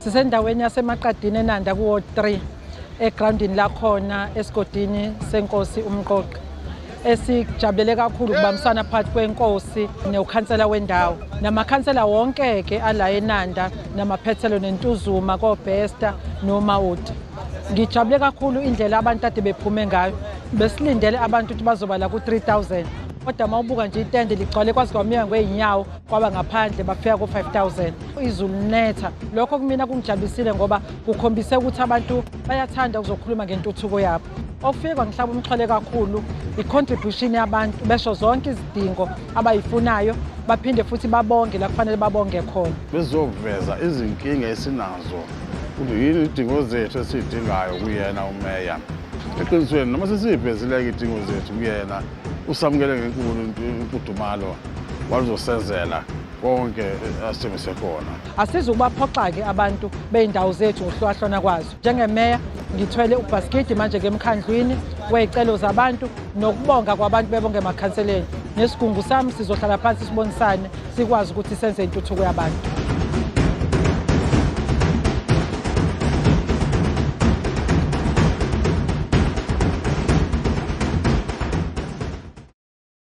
Sisendaweni yaseMaqadini eNanda ku-Ward 3 egrawundini lakhona esigodini senkosi uMqoqi. Esijabulele kakhulu ukubambisana phakathi kwenkosi nokhansela wendawo namakhansela wonke-ke ala eNanda namaphethelo neNtuzuma koBester noMawoti. Ngijabule kakhulu indlela abantu ade bephume ngayo. Besilindele abantu ukuthi bazoba la ku-3000 kodwa uma ubuka nje itende ligcwale kwaze kwamiwa ngey'nyawo kwaba ngaphandle bafika ku-5000. Izulu linetha, lokho kumina kungijabulisile ngoba kukhombise ukuthi abantu bayathanda ukuzokhuluma ngentuthuko yabo. Okufike kwangihlaba umxhwele kakhulu i-contribution yabantu besho zonke izidingo abayifunayo baphinde futhi babonge la kufanele babonge khona. Bezoveza izinkinga esinazo ukuthi yini izidingo zethu esiyidingayo kuyena umeya. Eqinisweni noma sesiyivezile-ke izidingo zethu kuyena usamukele ngenkulu imfudumalo walizosenzela konke asithembise khona. Asizukubaphoxa-ke abantu bey'ndawo zethu ngokuhlukahlukana kwazo. Njengemeya ngithwele ubhasikidi manje-ke emkhandlwini wey'celo zabantu nokubonga kwabantu bebonge emakhanseleni. Nesigungu sami sizohlala phansi sibonisane sikwazi ukuthi senze intuthuko yabantu.